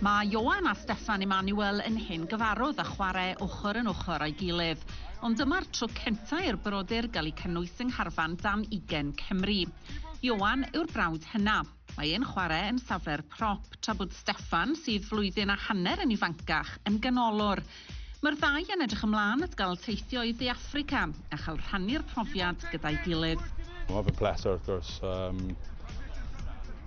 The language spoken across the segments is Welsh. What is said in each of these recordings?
Mae Ioan a Steffan Emanuel yn hen gyfarwydd a chwarae ochr yn ochr â'i gilydd, ond dyma'r tro cyntaf i'r brodyr gael eu cynnwys yng ngharfan dan 20 Cymru. Ioan yw'r brawd hyna. Mae e'n chwarae yn safle'r prop, tra bod Steffan, sydd flwyddyn a hanner yn ifancach, yn ganolwr. Mae'r ddau yn edrych ymlaen at gael teithio i Dde Affrica a chael rhannu'r profiad gyda'i gilydd. Mae fe'n pleser wrth gwrs.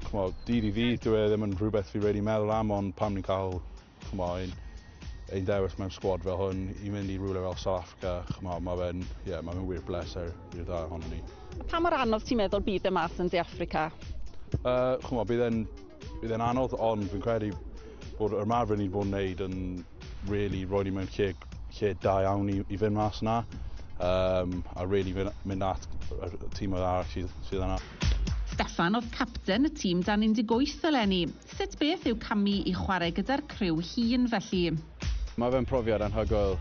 Ch'mo, dydd i ddydd dyw e ddim yn rhywbeth fi really meddwl am, ond pam ni'n cael, ch'mo, ein dewis mewn sgwad fel hwn i mynd i rhywle fel South Africa, ch'mo, mae fe'n, yeah, mae fe'n wir bleser i'r ddau ohonon ni. Pa mor anodd ti'n meddwl bydd e mas yn De Affrica? Ch'mo, bydd e'n anodd, ond fi'n credu bod yr ymarfer ni wedi bod yn neud yn really rhoi ni mewn lle da iawn i fynd mas yna. A really mynd at y tîm arall sydd yna. Steffan oedd capten y tîm dan 18 eleni. Sut beth yw camu i chwarae gyda'r criw hŷn felly? Mae fe'n profiad anhygoel.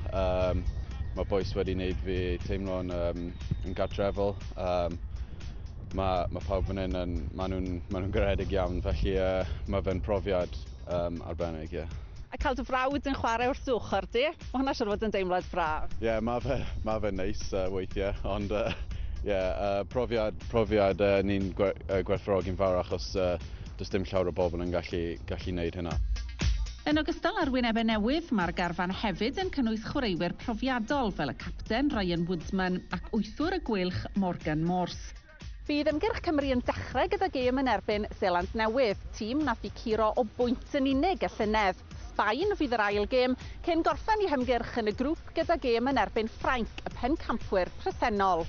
Mae bois wedi wneud fi teimlo'n yn gartrefol. Mae pawb fan hyn yn, maen nhw'n ma nhw garedig iawn, felly mae fe'n profiad arbennig, ie. Yeah. A cael dy frawd yn chwarae wrth ochr di, mae hwnna siŵr fod yn deimlad braf. Ie, yeah, mae fe neis weithiau, ond yeah, profiad ni'n gwerthfawrogi'n fawr achos does dim llawer o bobl yn gallu wneud hynna. Yn ogystal â'r wynebau newydd, mae'r garfan hefyd yn cynnwys chwaraewyr profiadol fel y capten Ryan Woodsman ac wythwr y Gweilch Morgan Morse. Bydd ymgyrch Cymru yn dechrau gyda gêm yn erbyn Seland Newydd, tîm nath i curo o bwynt yn unig y llynedd. Sbaen fydd yr ail gêm cyn gorffen eu hymgyrch yn y grŵp gyda gêm yn erbyn Ffrainc, y pencampwyr presennol.